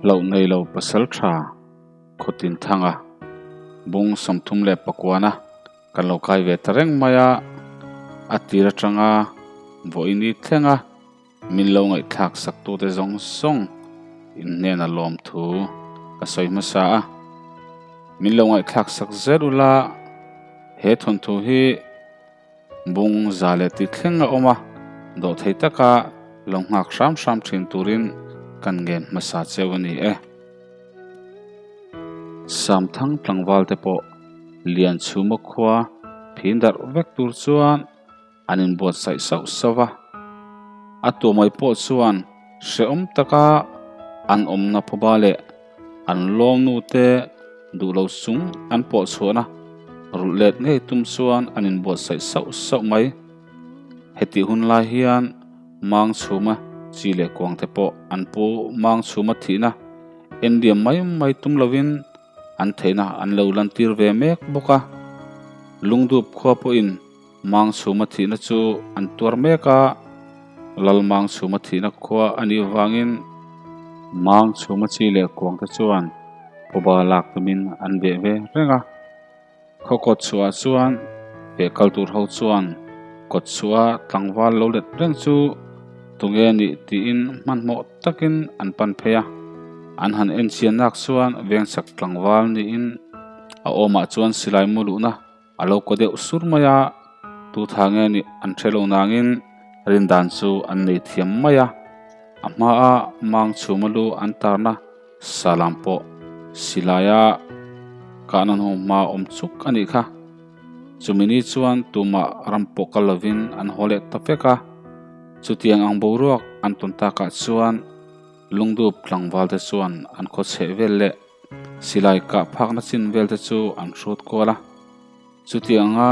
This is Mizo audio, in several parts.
Hlauh nei lo pasaltha Khawtin Thanga bung 34 kan lo kai ve ta reng mai a, a tir atanga vawiin i thleng a, min lo ngaihthlak sak tute zawng zawng in hnena lawm thu ka sawi hmasa a, min lo ngaihthlak sak zel ula he thawnthu hi Bung za leh ti thleng a awm a, dawhthei taka lo nghak hram hram thin turin kan ngen hmasa cheu a ni e. Samthang tlangval te pawh Lianchhuma khua phin darh vek tur chuan an inbuatsaih sauh sauh a, a tuamai pawh chuan hrehawm taka an awmna phuba leh An lawmnu te duh lo chung an pawh chhuahna rulh let ngei tum chuan an inbuatsaih sauh sauh mai. Hetih hun lai hian mang chhuma chi leh kuang te pawh an pu mang chhuma thihna en liam mai mai tum lovin an theihna an lo lantir ve mek bawk a. Lungdup khua pawhin mang chhuma thihna chu an tuar mek a, Lal mang chhuma thihna khua a nih vangin mang chhuma chi leh kuang te chuan pawba lak tumin an veh ve reng a. Khaw kawt chhuah chuan feh kal tur ho chuan kawt chhuah tlangval lo let reng chu tunge nih tiin hmanhmawh takin an pan phei a. An han en chian nak chuan vengchak tlangval niin a awmah chuan silai mu luhna A lo kaw deuh sur mai a, tu tha nge nih an hre lo nangin rindan chu an nei thiam mai a. A hmaa mang chhuma lu an tarna salam pawh silaia kahna hnu hma awm chuk a nih kha. Chumi ni chuan tumah ram pawh kal lovin an haw leh ta vek a. Chutiang ang boruak an tawn takah chuan lungdup tlangval te chuan an khaw chheh vel leh Silai kah phakna chin vel te chu an hrut kual a, chutianga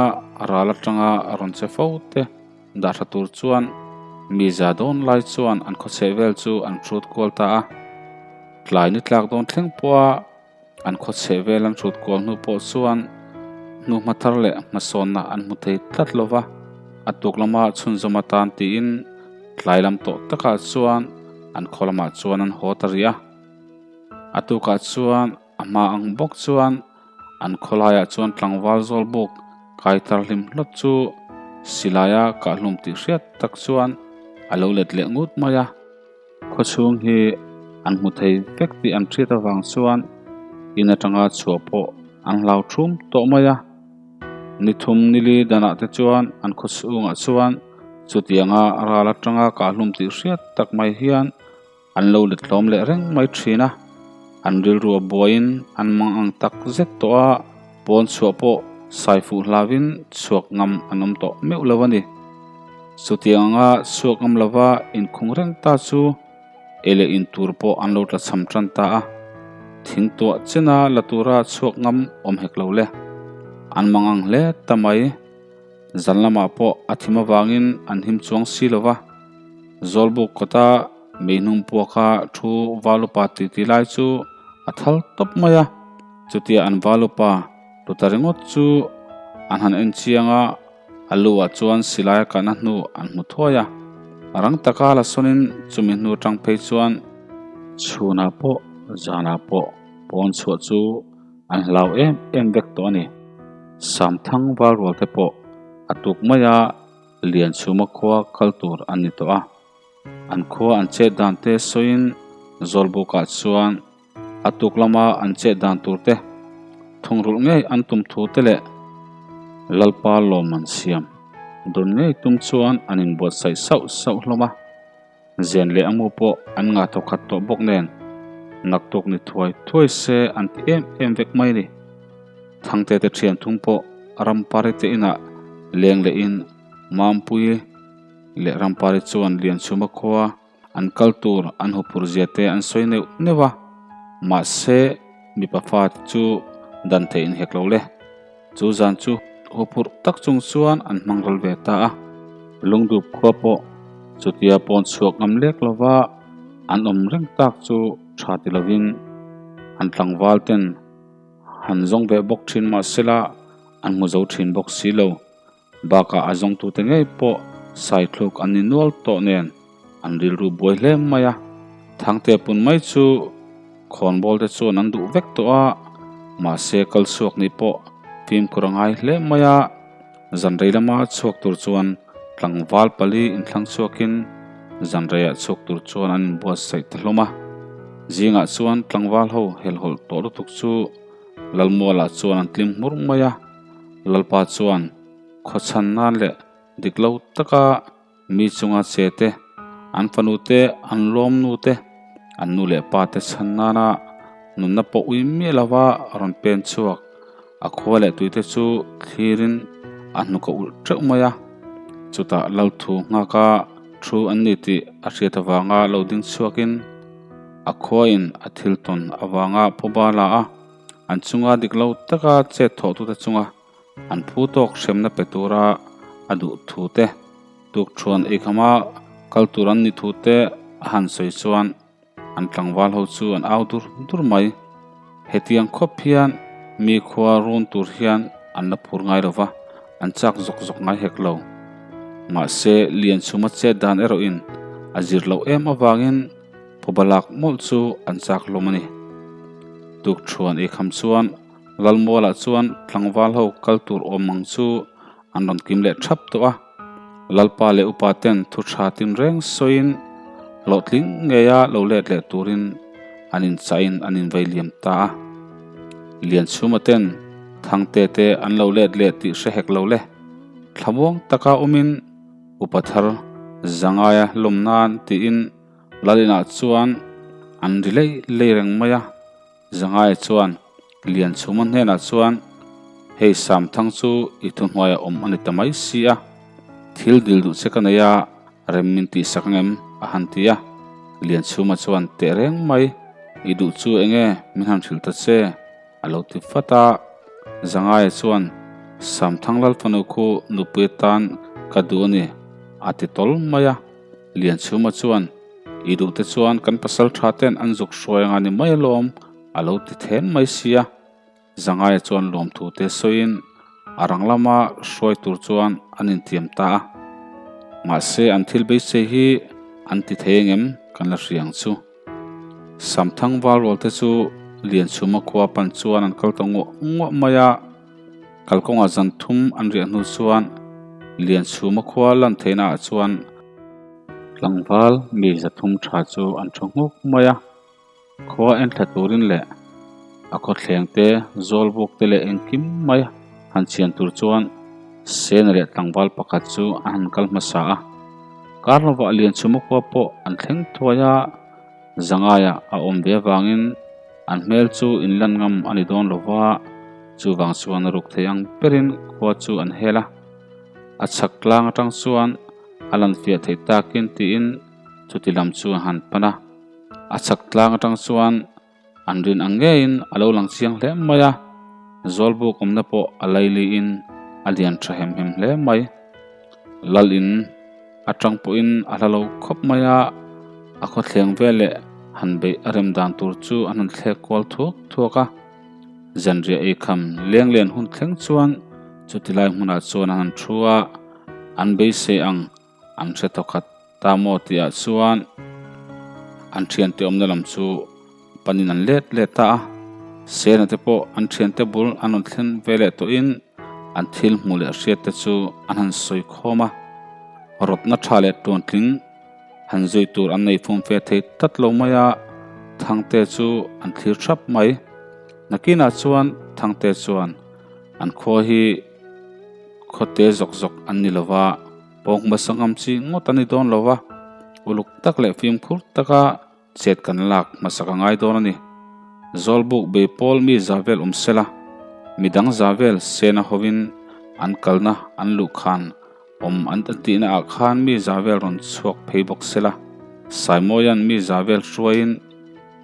ral atanga a rawn che fo te dah tha tur chuan mi za dawn lai chuan an khawchheh vel chu an hrut kual ta a. Tlai ni tlak dawn thleng pawha an khawchheh vel an hrut kual hnu pawh chuan hnuhma thar leh hmasawnna an hmu thei tlat lo va, a tuk lama chhunzawm atan tiin tlai lam tawh takah chuan an khaw lamah chuan an haw ta rih a. A tukah chuan a hma ang bawk chuan an khawlaiah chuan tlangval zawl buk kai tar hlim hlawt chu silaia kahhlum tih hriat tak chuan a lo let leh ngut mai a. Khawchhung hi an hmu thei vek tih an hriat avang chuan in atanga chhuah pawh an hlau thum tawh mai a. Ni thum nili danah te chuan an khawchhungah chuan chutianga ral atanga kahhlum tih hriat tak mai hian An lo let hlawm leh reng mai thin a, an rilru a buaiin an mang ang tak zet tawh a, pawn chhuah pawh sai fuh hlauvin chhuak ngam an awm tawh meuh lo a ni. Chutiang anga chhuak ngam lova inkhung reng ta chu ei leh in tur pawh an lo tlachham tan ta a, thing tuah chena la tura chhuak ngam awm hek lo le. An mang ang hle ta mai. Zan lamah pawh a thim avangin an him chuang si lo va, Zawlbuk kawta meihnung puaka thu Valupa titi lai chu a thal tawp mai a, chutia an Valupa tuta ringawt chu an han en chiang a, a lu ah chuan silai a kahna hnu an hmu thuai a, rang taka la sawnin chumi hnu atang phei chuan chhunah pawh zanah pawh pawn chhuah chu An hlau em em vek tawh a ni. Samthang valrual te pawh a tuk mai a, Lianchhuma khua kal tur an ni tawh a. An khua an chet dan te sawiin Zawlbukah chuan a tuk lama an chet dan tur te, thungrulh ngei an tum thu te leh Lalpa lawm an siam dawn ngei tum chuan an inbuatsaih sauh sauh hlawm a. Zen leh a mu pawh an ngah tawh khat tawh bawk nen naktuk ni thuai thuai se an ti em em vek mai ni. Thangte te thian thung pawh Rampari te inah leng leh in Mampui leh Rampari chuan Lianchhuma khua an kal tur an huphur zia te an sawi neuh neuh a, mahse mipa fa chu dan theih in hek lo le. Chu zan chu huphurh tak chung chuan an hmang ral ve ta a. Lungdup khua pawh chutia pawn chhuak ngam lek lova an awm reng tak chu tha ti lovin an tlangval ten han zawng ve bawk thin mahsela an hmu zo thin bawk si lo. Bakah a zawngtute ngei pawh saithluk an ni nual tawh nen an rilru buai hle mai a. Thangte pun mai chu. Khawnbawl te chuan an duh vek tawh a, mahse kal chhuak nih pawh fimkhur a ngai hle mai a. Zanrei lama chhuak tur chuan tlangval pali inthlang chhuakin zanreiah chhuak tur chuan an inbuatsaih ta hlawm a. Zingah chuan tlangval ho helhhawlh tawh lutuk chu Lalmualah chuan an tlim hmur mai a. Lalpa chuan khawchhan nan leh dik lo taka Mi chunga che te, an fanu te, an lawmnu te, an nu leh pa te chhan nana nunna pawh ui miah lova rawn pen chhuak. A khua leh tui te chu thlirin a hnuk a ulh teuh mai a. Chutah Lalthu nghaka thu an ni tih a hriat avanga lo ding chhuakin a khuain a thil tawn avanga phuba la a, an chunga dik lo taka chet thawhtute chunga An phu tawk hremna pe tura a duh thu te, tukthuan eikhama kal tur an ni thu te a han sawi chuan an tlangval ho chu an au dur dur mai. Hetiang khawp hian mi khua run tur hian an la phur ngai lo va, an chak zawk zawk ngai hek lo. Mahse, Lianchhuma chet dan erawhin a zir loh em avangin phuba lak mawlh chu an chak hlawm a ni. Tukthuan eikham chuan Lalmualah chuan tlangval ho kal tur awm ang chu an rawn kim leh thap tawh a. Lalpa leh upa ten thu tha tinreng sawiin hlawhtling ngeia lo let leh turin an inchaiin an invei liam ta a. Lianchhuma ten Thangte te an lo let leh tih hre hek lo le. Thlamuang taka awmin upa thar zangaia lawm nan tiin Lalinah chuan an ri lei lei reng mai a. Zangaia chuan Lianchhuma hnenah chuan, Hei Samthang chu i thuhnuaia awm a ni ta mai si a, thil dil duh che ka nei a, rem min tihsak angem? a han ti a. Lianchhuma chuan, Teh reng mai, i duh chu enge min han hrilh ta che? a lo ti vat a. Zangaia chuan, Samthang Lalfanu khu nupui atan ka duh a ni, a ti tawl mai a. Lianchhuma chuan, I duh te chuan kan pasal tha ten an zuk hruai anga ni mai alawm, a lo ti then mai sia. Zangaia chuan lawmthu te sawiin a rang lama hruai tur chuan an intiam ta a. Mahse an thil beisei hi an ti thei engem kan la hria ang chu. Samthang valrual te chu Lianchhuma khua pan chuan an kal ta nguah nguah mai a. Kalkawngah zan thum an riah hnu chuan Lianchhuma khua lan theihna ah chuan Tlangval mi zathum tha chu an thu nghuk mai a, khua en thla turin leh a khawthleng te, zawlbuk te leh engkim mai han chhian tur chuan Sena leh tlangval pakhat chu an han kal hmasa a. Kar lovah Lianchhuma khua pawh an thleng thuai a, Zangaia a awm ve avangin an hmel chu inlan ngam a ni dawn lova, chuvang chuan ruk thei ang berin khua chu an hel a. A chhak tlang atang chuan a lan fiah theih takin tiin chuti lam chu a han pan a. A chhak tlang atang chuan an rin ang ngeiin a lo lang chiang hle mai a, Zawlbuk awmna pawh a lailiin a lian tha hem hem hle mai. Lal in atang pawhin a hla lo khawp mai a, a khawthleng veleh han beih a rem dan tur chu an han thlek kual thuak thuak a. Zanriah eikham lenglen hun thleng chuan chuti lai hmunah chuan an han thu a, an beisei ang an hre thawkhat ta maw tihah chuan an thiante awmna lam chu panin an let let ta a. Sena te pawh an thiante bul an rawn thlen ve leh tawhin an thil hmuh leh hriat te chu an han sawi khawm a, rawtna tha leh tuantling Han zui tur an nei fum fe thei tlat lo mai a, Thangte chu an thlir thap mai. Nakinah chuan Thangte chuan an khua hi khawte zawk zawk an ni lo va, pawng hmasa ngam chi ngawt an ni dawn lo va, uluk tak leh fimkhur taka chet kan lak hmasak a ngai dawn a ni. Zawlbuk bei pawl mi za vel awm sela, midang za vel sena hovin an kalna an luh khan Awm an ta tihna ah khan mi za vel rawn chhuak phei bawk sela, Saimawia'n mi za vel hruaiin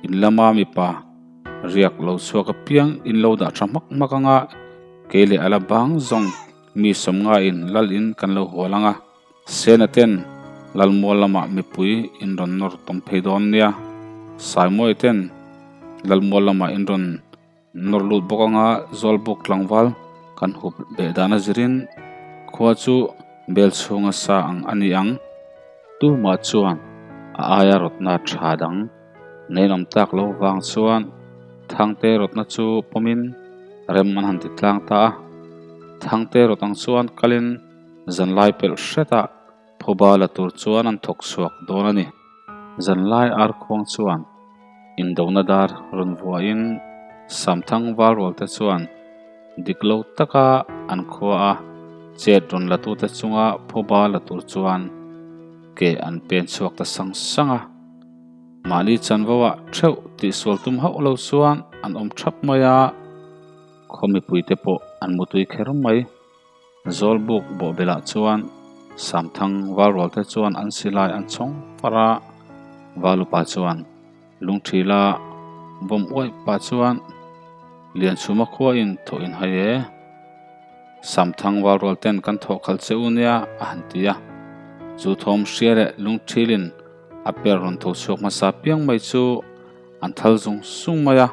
in lama mipa riak lo chhuak apiang in lo dah tha hmak hmak anga, kei leh ala bang zawng mi sawmngaiin lal in kan lo hual anga, Sena ten Lalmual lamah mipui in rawn nawr tawm phei dawn nia, Saimawia ten Lalmual lamah in rawn Nawr lut bawk anga Zawlbuk tlangval kan hup beh dan a zirin khua chu bel chhunga sa ang a ni ang. Tumah chuan a aia rawtna tha dang Neinawm tak lo vang chuan Thangte rawtna chu pawmin rem an han ti tlang ta a. Thangte rawt ang chuan kalin zanlai pelh hretah phuba la tur chuan an thawk chhuak dawn a ni. Zanlai arkhuang chuan indona dar rawn vuahin Samthang valrualte chuan dik lo taka an khua a chet rawn latute chunga phuba la tur chuan ke an pen chhuak ta sang sang a. Mahni chanvo ah theuh tihsual tum hauh lo chuan an awm thap mai a, khaw mipuite pawh an mutui kher mai. Zawlbuk bawhbelah chuan Samthang valrualte chuan an silai an chhawng far a, Valupa chuan lungthila bawm uaih pah chuan Lianchhuma khuain thawh in hai e. Samthang valrualten kan thawh khalh che u nia a han ti a, chu thawm hria leh lungthilin A per rawn tho chhuak hmasa piang mai chu an thal zung zung mai a,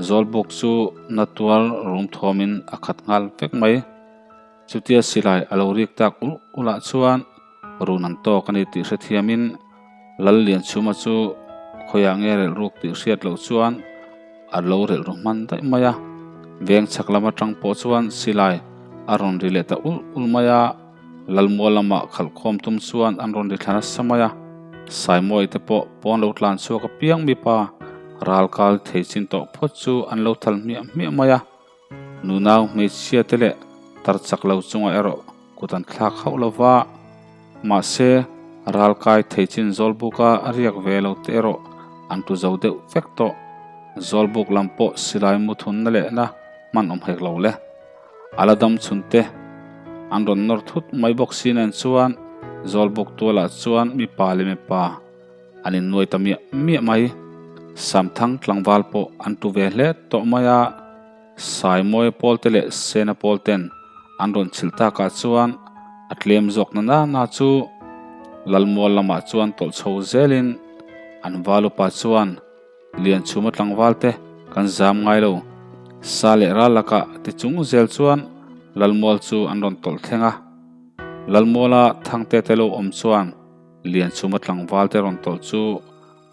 Zawlbuk chu na tuar rum thawmin a khat nghal vek mai. Chutia silai a lo rik tak ulh ulh ah chuan run an tawk a ni tih hrethiamin Lal Lianchhuma chu khawiah nge relh ruk tih hriat loh chuan a lo relh ru hman daih mai a. Veng chhak lam atang pawh chuan silai a rawn ri leh ta ulh ulh mai a. Lalmual lamah khalhkhawm tum chuan an rawn ri thla nasa mai a, Saimawi te pawh pawn lo tlan chhuak apiang mipa ral kal thei chin tawh phawt chu an lo thal hmiah hmiah mai a, nunau hmeichhia te leh tar chak lo chungah erawh kut an thlak hauh lo va, mahse ral kai thei chin Zawlbuka a riak ve lo te erawh an tu zo deuh vek tawh, Zawlbuk lam pawh silai mu thunna lehna hman awm hek lo le. A la dam chhun te an rawn nawr thut mai bawk si nen chuan Zawlbuk tualah chuan mipa leh mipa an innuai ta miah miah mai. Samthang tlangval pawh an tu ve hle tawh mai a, Saimawia pawl te leh Sena pawl ten an rawn chhilh takah chuan a tlem zawk na na na chu Lalmual lamah chuan tawlh chho zelin an val upa chuan Lianchhuma tlangval te kan zam ngai lo. Sa leh ral lakah ti chung zel chuan Lalmual chu an rawn tawlh thleng a. Lalmuala Thangte te lo awm chuan Lianchhuma tlangval te rawn tawlh chu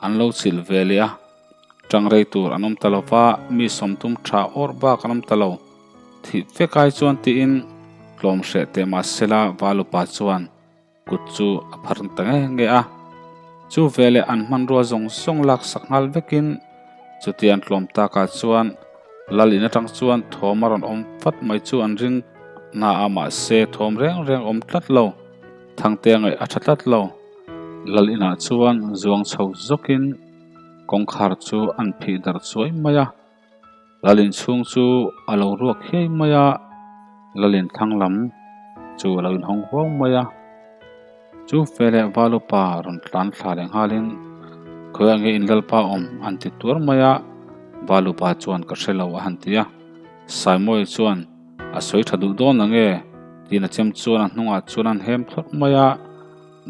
an lo chilh ve leh a. Tang rei tur an awm ta lo va, mi sawmtum tha awrh bak an awm ta lo. Thih vek ai chuan tiin tlawm hreh teh mahsela Valupa chuan Kut chu a phar ta nge nge a, chu veleh an hmanrua zawng zawng lak sak nghal vekin chuti an tlawm takah chuan lal in atang chuan thawm a rawn awm vat mai chu an ring na a mahse thawm reng reng awm tlat lo, Thangtea ngaih a tha tlat lo. Lal inah chuan zuang chho zawkin kawngkhar chu an phih darh chuai mai a. Lal inchhung chu a lo ruak hiai mai a, Lal inthlang lam chu a lo inhawng huau mai a. Chu fe leh Valupa rawn tlan thla leh nghalin, Khawiah nge in Lalpa awm? an ti tuar mai a, Valupa chuan ka hre lo a han ti a. Saimawia chuan a sawi tha duh dawn ang e tiin a chem chuan a hnungah chuan an hem thlawrh mai a,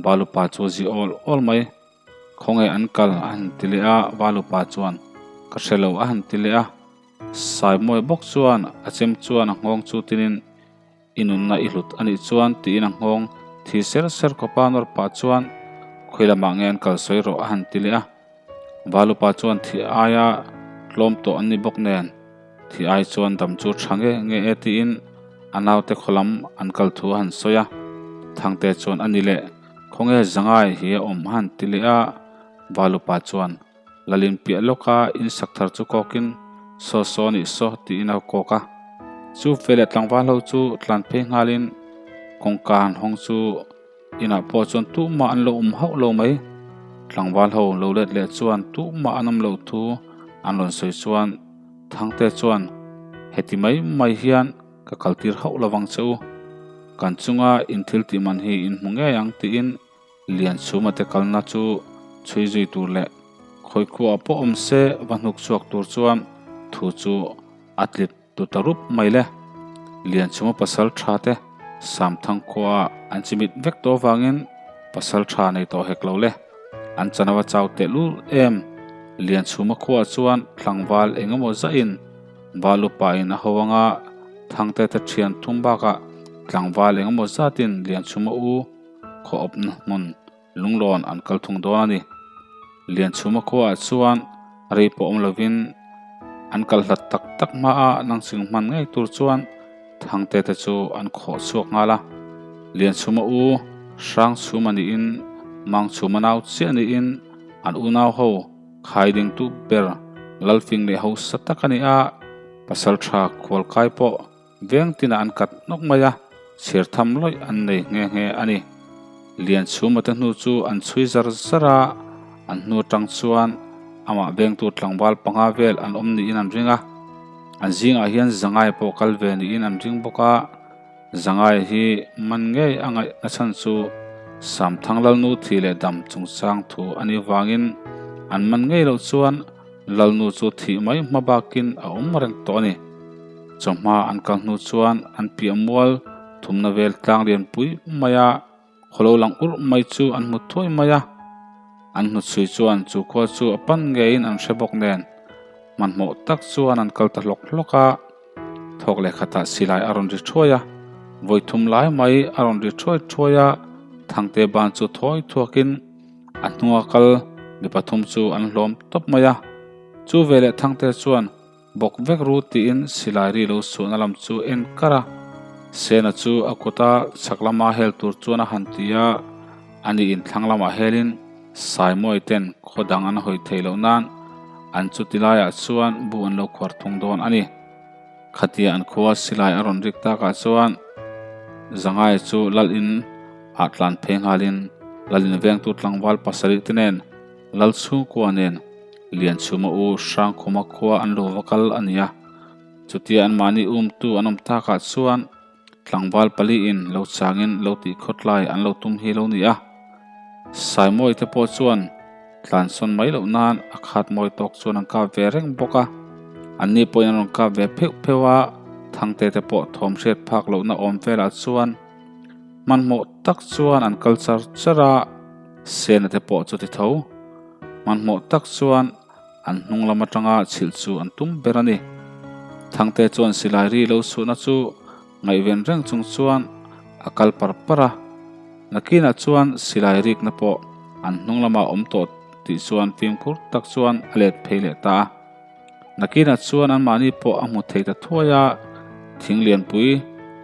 Valupa chu a zi awl awl mai. Khawnge an kal a han ti leh a, Valupa chuan ka hre lo a han ti leh a. Saimawi bawk chuan a chem chuan a nghawng chu tinin i nunna i hlut a nih chuan tiin a nghawng thi ser ser khawpa nawr pah chuan khawi lamah nge an kal sawi rawh a han ti leh a. Valupa chuan thi aia tlawm tawh an ni bawk nen thi ai chuan dam chu tha nge nge e tiin a naute khaw lam an kal thu a han sawi a. Thangte chuan a ni leh. Khawnge zangai hi a awm han ti leh a, Valupa chuan Lalin piah lawka in sak thar chu kawkin saw saw nih saw tiin a kawk a. Chu fe leh tlangval ho chu tlan phei nghalin kawngka han hawng chu inah pawh chuan tumah an lo awm hauh lo mai. Tlangval ho lo let leh chuan tumah an awm loh thu an rawn sawi chuan Thangte chuan heti mai mai hian Ka kaltir hauh lovang che u, kan chunga in thil tih man hi in hmu ngei ang tiin Lianchhuma te kalna chu chhui zui tur leh khawi khuaah pawh awm se va hnuk chhuak tur chuan thu chu a tlit tu ta rup mai le. Lianchhuma pasal tha te Samthang khuaah an chimit vek tawh avangin pasal tha nei tawh hek lo le. An chanava chau tehlul em Lianchhuma khuaah chuan tlangval eng emaw zahin Val upain a ho anga Thangte te thian thum bakah tlangval eng emaw zatin Lianchhuma u khaw awpna hmun lunglawn an kal thung dawn a ni. Lianchhuma khuaah chuan rei pawh awm lovin an kal hlat tak tak hma a, nangching hman ngei tur chuan Thangte te chu an khawh chhuak nghal a. Lianchhuma u Hrangchhuma niin Mangchhuma nau chiah niin an unau ho khai dingtu ber Lalfing leh hausa tak a ni a, Pasaltha khualkai pawh Veng tinah an kat nawk mai a, chhir tham lawih an nei nghe nghe a ni. Lianchhuma te hnu chu an chhui zar zar a, an hnu atang chuan amah vengtu tlangval panga vel an awm niin an ring a. An zingah hian Zangai pawh kal ve niin an ring bawk a, Zangai hi man ngei a ngaih na chhan chu Samthang Lalnu thi leh dam chungchang thu a nih vangin an man ngei loh chuan Lalnu chu thih mai hma bakin a awm reng tawh a ni. Chawhma an kal hnu chuan an piah mual thumna vel tlang lian pui mai a, khawlo lang urh mai chu an hmu thuai mai a. An hnuchhui chuan chu khua chu a pan ngeiin an hre bawk nen hmanhmawh tak chuan an kal ta hlawk hlawk a. Thawk leh khatah silai a rawn ri thuai a, vawi thum lai mai a rawn ri thuai thuai a, Thangte ban chu thawi thuakin a hnunga kal mi pathum chu an hlawm tawp mai a. Chu veleh Thangte chuan bawk vek ru tiin silai ri lo suhna lam chu en kar a, Sena chu a kuta chhak lama hel tur chuan a han ti a, ani in thlang lamah helin Saimawi ten khaw dang an hawi theih loh nan an chuti laiah chuan bu an lo khuar thung dawn a ni. Khatia an khua silai a rawn rik takah chuan Zangai chu lal in ah tlan phei nghalin lal in vengtu tlangval pasarih te nen lal chhungkua nen Lianchhuma u Hrangkhuma khua an lo va kal a ni a. Chutia anmahni umtu an awm takah chuan Tlangval paliin lo changin lo tih khawtlai an lo tum hi lo ni a. Saimawi te pawh chuan tlansawn mai loh nan a khat mawi tawk chuan an kap ve reng bawk a. Anni pawhin an rawn kap ve pheuh pheuh a, Thangte te pawh thawm hriat phak lohna awm velah chuan hmanhmawh tak chuan an kal char char a, Sena te pawh chu ti tho. Hmanhmawh tak chuan An hnung lam atanga chhilh chu an tum ber a ni. Thangte chuan silai ri lo suhna chu ngaihven reng chung chuan a kal par par a. Nakinah chuan silai rikna pawh an hnung lamah a awm tawh tih chuan fimkhur tak chuan a let phei leh ta a. Nakinah chuan anmahni pawh a hmu thei ta thuai a, thing lianpui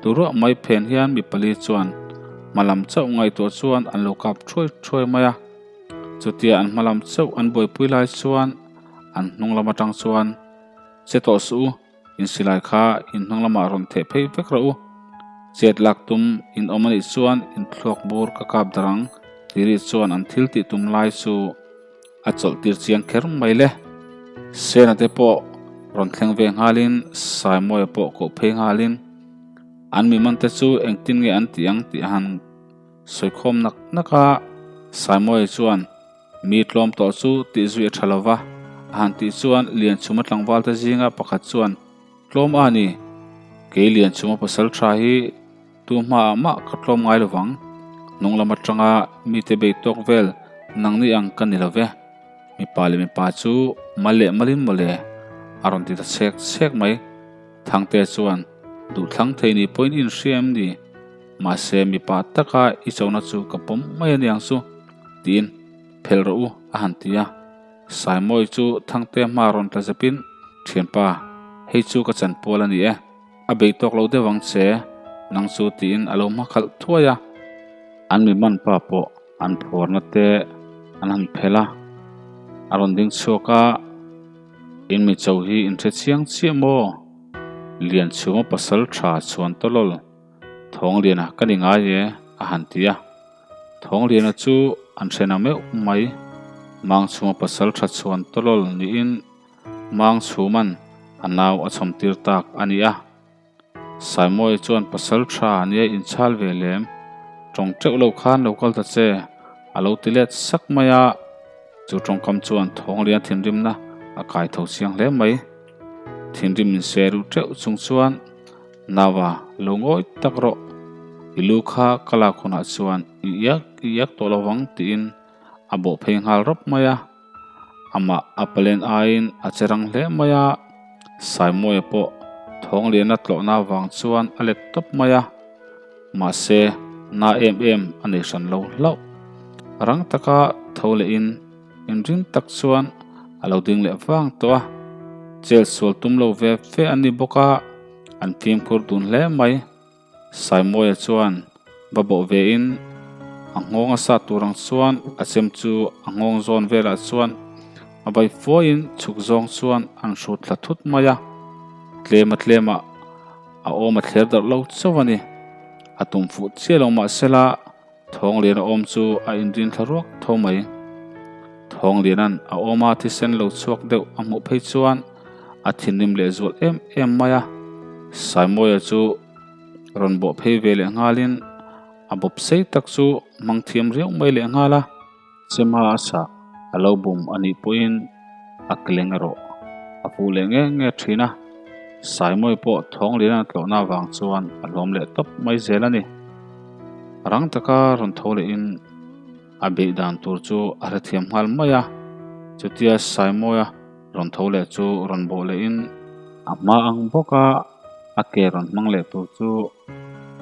tu ruah mai phen hian mi pali chuan hma lam chauh ngaihtuah chuan an lo kap thuai thuai mai a. Chutia an hma lam chauh an buaipui lai chuan an hnung lam atang chuan, Che tawh suh u, in silai kha in hnung lamah rawn theh phei vek rawh u. Chet lak tum in awm anih chuan in thluak bur ka kap dar ang ti ri chuan an thil tih tum lai chu a chawlh tir chiang kher mai le. Sena te pawh rawn thleng ve nghalin Saimawia pawh koh phei nghalin an mi man te chu engtin nge an tih ang tih a han Sawikhawm nak nak a, Saimawia chuan, Mi tlawm tawh chu tih zui a tha lo va, a han tih chuan Lianchhuma tlangval te zinga pakhat chuan, Tlawm a ni, kei Lianchhuma pasal tha hi tu hmaah mah ka tlawm ngai lo vang, hnung lam atanga mite bei tawk vel nangni ang ka ni lo ve, mipa leh mipa chu mal leh malin mawle, a rawn ti ta chhek chhek mai. Thangte chuan, Duhthlang thei ni pawhin i inhria em ni? Mahse, mipa taka i chona chu ka pawm mai a niang chu, tiin phelh rawh u, a han ti a. Saimawi chu Thangte hma rawn tla zepin, Thianpa, hei chu ka chanpual a ni e, a bei tawk lo deuh ang che, nang chu, tiin a lo hma khalh thuai a. An mi man pa pawh an phuarna te an han phelh a, a rawn ding chhuak a, In mi cho hi in hre chiang chiah maw? Lianchhunga pasal tha chhuan tawlawl. Thawngliana ka ni ngai e, a han ti a. Thawngliana chu an hrena meuh mai. Mangchhunga pasal tha chhuan tawlawl niin Mangchhuman a nau a chhawm tir tak a ni a. Saimawia chuan pasal tha nia inchhal ve lem, tawng teuh lo khan lo kal ta che, a lo ti let sak mai a. Chu tawngkam chuan Thawngliana thinrimna a kai tho chiang hle mai. Thinrim in se ruh teuh chung chuan Naua lo ngawi tak rawh, i lu kha ka lak hunah chuan i iak i iak tawh lo vang tiin a bawh phei nghal rawp mai a. Amah a palen aiin a che rang hle mai a, Saimawia pawh Thawngliana tlawhna avang chuan a let tawp mai a. Mahse, na em em a nei hran lo hlauh. Rang taka tho lehin. inring tak chuan a lo ding leh vang tawh a. Chel sual tum lo ve ve a ni bawk a, an fimkhur dun hle mai. Saimawia chuan va bawh ve in a nghawng a sat tur ang chuan a chem chu a nghawng zawn velah chuan a vai fuaiin chhuk zawng chuan an hrut thla thut mai a, tlem a tlemah a awm a thler darh lo chauh a ni. A tum fuh chiah lo mahsela Thawngliana awm chu a inrin thla ruak tho mai. Thawngliana'n a awma thisen lo chhuak deuh a hmuh phei chuan a thinrim leh zual em em mai a. Saimawia chu rawn bawh phei ve leh nghalin a bawp sei tak chu hmang thiam riau mai leh nghal a. Chema a sah a lo bum a nih pawhin a keleng erawh a fuh leh nge nge thin a. Saimawia pawh Thawngliana'n a tlawhna avang chuan a hlawm leh tawp mai zel a ni. Rang taka rawn tho lehin a beih dan tur chu a hrethiam nghal mai a, chutia Saimawia rawn tho leh chu rawn bawh lehin a hma ang bawka a ke rawn hmang leh tur chu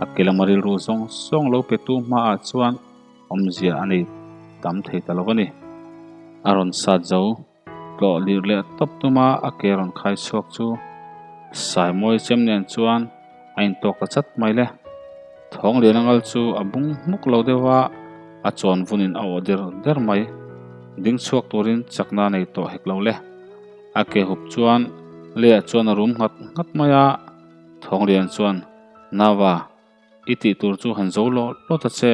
a ke lama rilru zawng zawng lo petu hmaah chuan awmzia a nei tam thei ta lo a ni. A rawn sat zo Tlawh lirh leh tawp tuma a ke rawn khai chhuak chu Saimawi chem nen chuan a intawk ta chat mai le. Thawnglian angal chu a bung hmuk lo deuh a, a chawn vunin a awh der der mai. Ding chhuak turin chakna nei tawh hek lo le. A ke hup chuan leiah chuan a rum nghat nghat mai a, Thawnglian chuan, Nava, I tih tur chu han zo lawh lawh ta che,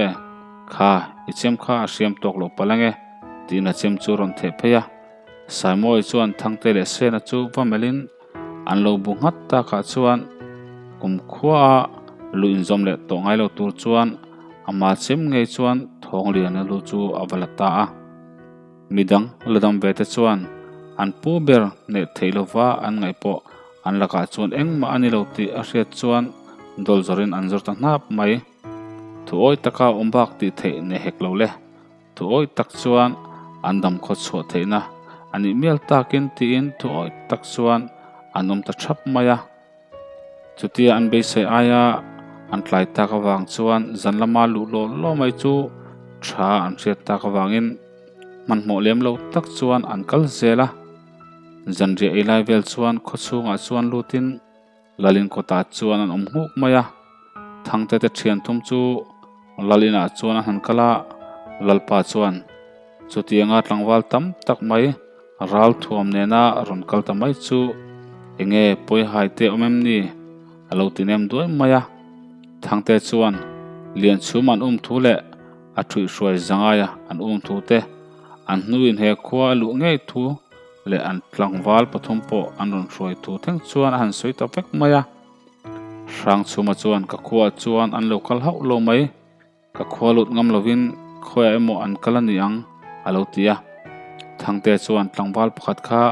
kha i chem kha a hriam tawk loh palh ange, tiin a chem chu a rawn theh phei a. Saimawi chuan Thangte leh Sena chu va melhin an lo bu nghat takah chuan kum khuaa lu inzawm leh tawh ngai lo tur chuan ama chem ngei chuan Thawngliana lu chu a va la ta a. Midang la dam ve te chuan an pu ber neih theih lova an ngaih pawh an lakah chuan engmah a ni lo tih a hriat chuan dawl zawrin an zawr ta hnap mai. Thuawi taka awm bak tih theih nei hek lo le. Thuawi tak chuan an dam khaw chhuah theihna a nih mial takin tiin thuawi tak chuan an awm ta thap mai a. Chutia an beisei aia an tlai tak avang chuan zan lama luh lawh lawh mai chu tha an hriat tak avangin hmanhmawh lem lo tak chuan an kal zel a. Zanriah ei lai vel chuan khaw chhungah chuan lutin Lalin kawtah chuan an awm nghuk mai a. Thangte te thian thum chu Lalinah chuan an han kal a, Lalpa chuan chutianga tlangval tam tak mai ral thuam nena rawn kal ta mai chu enge pawi hai te awm em ni? A lo ti nem duai mai a. Thangte chuan Lianchhum an um thu leh a thuihhruai zangaia an um thu te, an hnuin he khua a luh ngei thu leh an tlangval pathum pawh an rawn hruai thu thleng chuan a han sawi ta vek mai a. Hrangchhuma chuan ka khuaah chuan an lo kal hauh lo mai, ka khua lut ngam lovin khawiah emaw an kal a ni ang a lo ti a. Thangte chuan tlangval pakhat kha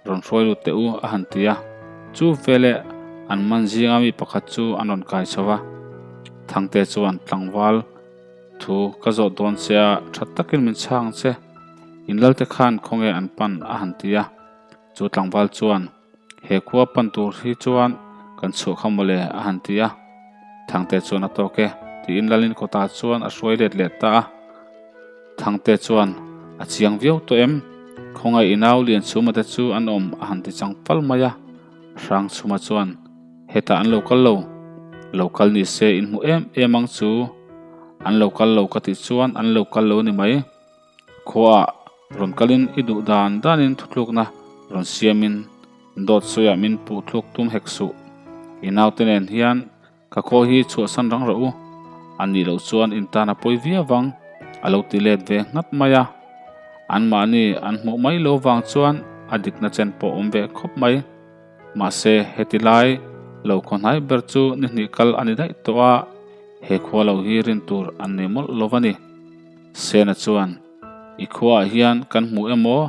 rawn hruai lut teh u a han ti a. Chu veleh an man zinga mi pakhat chu an rawn kai chho va. Thangte chuan tlangval thu ka zawh dawn che a, tha takin min chhang che, in lalte khan khawnge an pan a han ti a. Chu tlangval chuan. He khua pan tur hi chuan kan chhuah kha mawle a han ti a, Thangte chuan a tawk e tiin Lalin kawtah chuan a hruai let leh ta a. Thangte chuan a chiang viau tawh em, khawngaih i nau Lianchhuma te chu an awm a han ti chang fal mai a. Hrangchhuma chuan hetah an lo kal lo, lo kal ni se in hmu em em ang chu, an lo kal lo ka tih chuan an lo kal lo ni mai. Khuaah rawn kalin i duh dan danin thutlukna rawn siamin dawt sawiah min puh thluk tum hek suh. I naute nen hian ka khaw hi chhuahsan rang rawh u, a nih loh chuan in tan a pawi viau vang a lo ti let ve nghat mai a. Anmahni an hmuh mai lo vang chuan a dikna chen pawh awm ve khawp mai. Mahse, heti lai lo khaw hnai ber chu ni hnih kal a ni daih tawh a, he khua lo hi rin tur an nei mawlh lo va ni. Sena chuan, I khuaah hian kan hmu emaw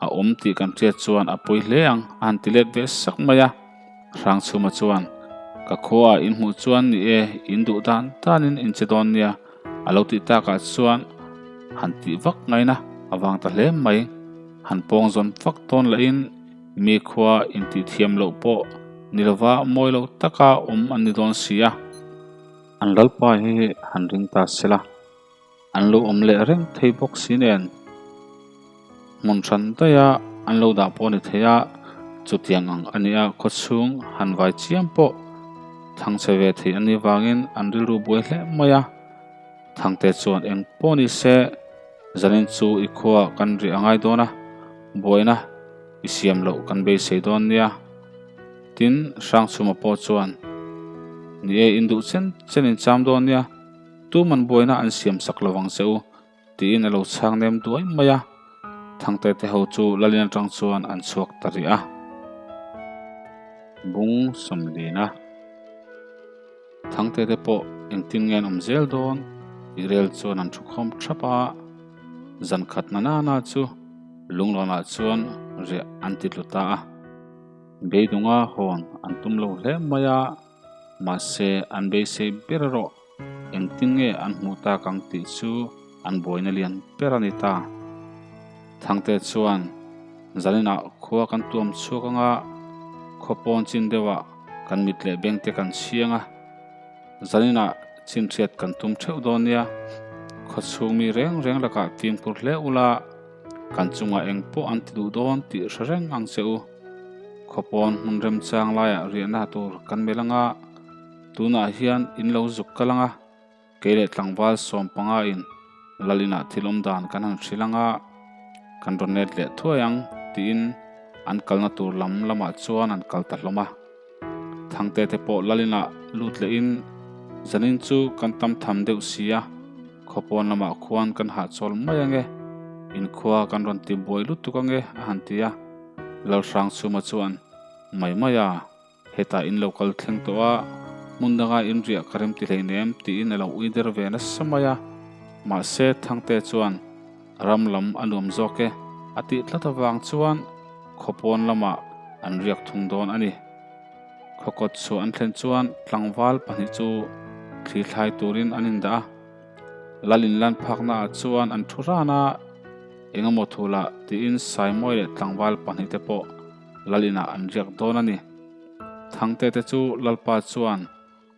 a awm tih kan hriat chuan a pawi hle ang a han ti let ve sak mai a. Hrangchhuma chuan, Ka khuaah in hmuh chuan ni e, in duh dan danin in che dawn nia a lo tih takah chuan han tih vak ngaina a vang ta hle mai. Han pawng zawn vak dawn lahin mi khua intih thiam loh pawh ni lova mawi lo taka awm an ni dawn si a. An lalpa hi han ring ta se la, an lo awm leh reng thei bawk si nen. Hmun hran daiha an lo dah pawh a ni thei a, chutiang ang a nia khawchhung han vai chiam pawh thangchhe ve thei a nih vangin an rilru buai hle mai a. Thangte chuan eng pawh ni se, zanin chu i khua kan rih a ngai dawn a, buaina i siam loh kan beisei dawn nia. Tin, Hrangchhuma pawh chuan, Ni e, induh chen chen in cham dawn nia, tuman buaina an siam sak lo vang che u, tiin a lo chhang nem duai mai a. Thangte te ho chu Lalin atang chuan an chhuak ta rih a. Bung Sawmlina. Thangte te pawh engtin nge an awm zel dawn tih rel chuan an thukhawm thap a, zan khat na nana chu lunglawnah chuan riah an ti tlu ta a. Beidunga hawn an tum lo hle mai a, mahse an beisei ber erawh engtin nge an hmuh tak ang tih chu an buaina lian ber a ni ta. Thangte chuan zaninah khua kan tuam chhuak anga khaw pawn chin deuhah kan mit leh beng te kan chhiang a, zaninah chinhriat kan tum theuh dawn nia, khaw chhung mi reng reng lakah fimkhur hle ula kan chungah eng pawh an ti duh dawn tih hre reng ang che u. Khaw pawn hmun remchang laiah riahna tur kan melh anga tunah hian in lo zuk kal anga. Kei leh tlangval 15 in lal inah thil awm dan kan han hrilh anga kan rawn let leh thuai ang tiin an kalna tur lam lamah chuan an kal ta hlawm a. Thangte te pawh lal inah lut lehin zanin chu kan tam tham deuh si a, khawpawn lamah khuan kan hahchawl mai ange, inkhua kan rawn ti buai lutuk ange a han ti a. Lalhrangchhuma chuan mai mai a. Hetah in lo kal thleng tawh a, hmun danga in riah ka rem ti hleinem tiin a lo ui der ve nasa mai a. Mahse, Thangte chuan ram lam a nuam zawk e a tih tlat avang chuan khaw pawn lamah an riak thung dawn a ni. Khaw kawt chhuah an thlen chuan tlangval pahnih chu thli thlai turin an indah a. Lal inlan phaknaah chuan an thu ran a, Engemaw thulah tiin Saimawi leh tlangval pahnih te pawh Lal inah an riak dawn a ni. Thangte te chu Lalpa chuan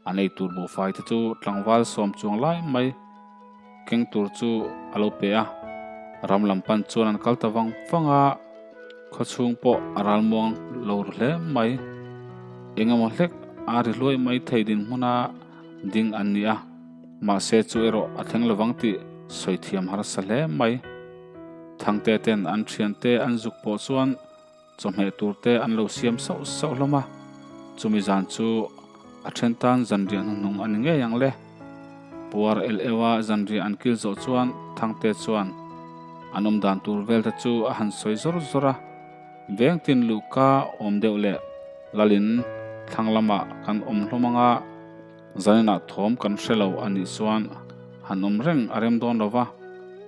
a nei tur buhfai te chu tlangval sawm chuang lai mai keng tur chu a lo pe a. Ram lam pan chuan an kal ta vang vang a, khawchhung pawh a ralmuang lo ru hle mai. Engemaw hlek a ri hluai mai thei dinhmuna ding an ni a, mahse chu erawh a thleng lovang tih sawi thiam harsa hle mai. Thangte ten an thiante an zuk pawh chuan Chawhmeh tur te an lo siam sauh sauh hlawm a, chumi zan chu a then tan zanriah hnuhnung a ni ngei ang le. Puar el eu a zanriah an kil zawh chuan Thangte chuan an awm dan tur vel te chu a han sawi zawr zawr a, veng tin luhka awm deuh leh lalin thlang lamah kan awm hlawm anga zaninah thawm kan hre lo a nih chuan han awm reng a rem dawn lo va,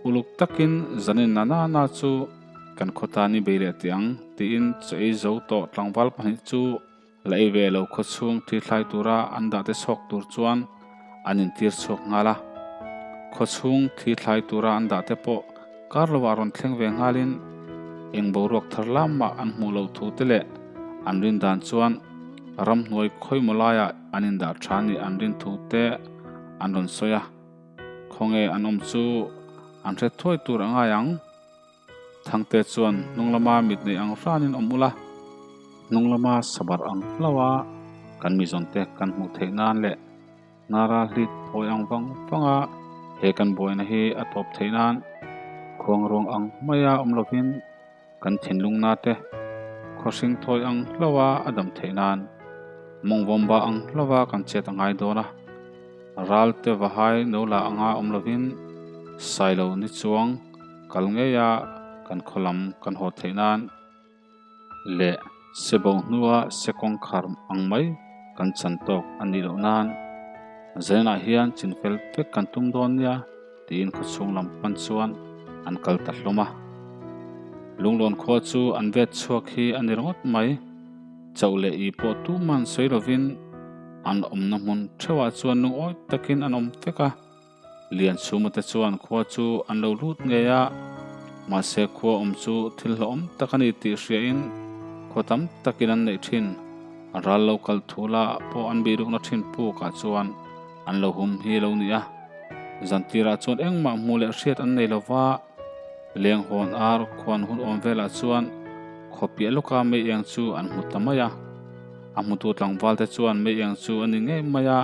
uluk takin zanin na na na chu Kan khaw tan i bei leh teh ang, tiin chaw ei zo tawh tlangval pahnih chu la ei ve lo khaw chhung thi thlai tura an dah te chhawk tur chuan an intir chhuak nghal a. Khaw chhung thi thlai tura an dah te pawh kar lovah rawn thleng ve nghalin eng boruak thar lamah an hmuh loh thu te leh an rin dan chuan ramhnuai khawimaw laiah an indah tha nih an rin thu te an rawn sawi a. Khawnge an awm chu an hre thuai tur a ngai ang. Thangte chuan hnung lama mit nei ang hranin awm ula, hnung lama sabar ang hlauh a kan mizawnte kan hmuh theih nan leh Nara hlit phawi ang vang vang a he kan buaina hi a tawp theih nan khuangruang ang maia awm lovin kan thinlungna te khawhring thawi ang hlauh a a dam theih nan mawngvawmba ang hlauh a kan chet a ngai dawn a. Ral te vahai no la anga awm lovin Sailo ni chuang kal ngeia kan khaw lam kan haw theih nan leh se bo hnua se kawngkhar ang mai kan chan tawk a nih loh nan Zainah hian chin fel vek kan tum dawn nia tiin khaw chhung lam pan chuan an kal ta hlawm a. Lunglawn khua chu an vet chhuak hi a ni ringawt mai. Chauh leh i pawh tuman sawi lovin an awmna hmun theuhah chuan lungawi takin an awm vek a. Lianchhuma te chuan khua chu an lo lut ngei a, mahse khua awm chu thil hlauhawm tak a ni tih hriain khua tam takin an neih thin. Ral lo kal thu la pawh an bihrukna thin pukah chuan an lo hum hi lo ni a. Zantirah chuan engmah hmuh leh hriat an nei lo va. Leng hawn ar khuan hun awm velah chuan khaw piah lawka mei eng chu an hmu ta mai a. A hmutu tlangval te chuan mei eng chu a ni ngei mai a,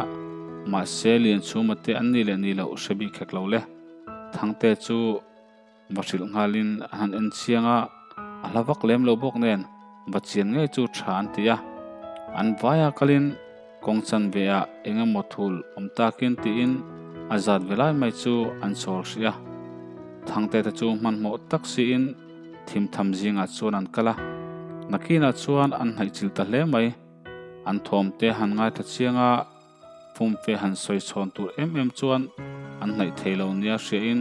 mahse Lianchhuma te an ni leh ni loh hre bik hek lo le. Thangte chu va hrilh nghalin a han en chiang a, a hla vak lem lo bawk nen va chian ngei chu tha an ti a. An vaia kalin kawng chanve ah eng emaw thul awm takin tiin a zat ve lai mai chu an chawl hrih a. Thangte te chu hmanhmawh tak siin thim tham zingah chuan an kal a, nakinah chuan an hnaih chilh ta hle mai. An thawm te han ngaithla chiang a, Fumfe han sawi chhawn tur em em chuan an hnaih thei lo nia hriain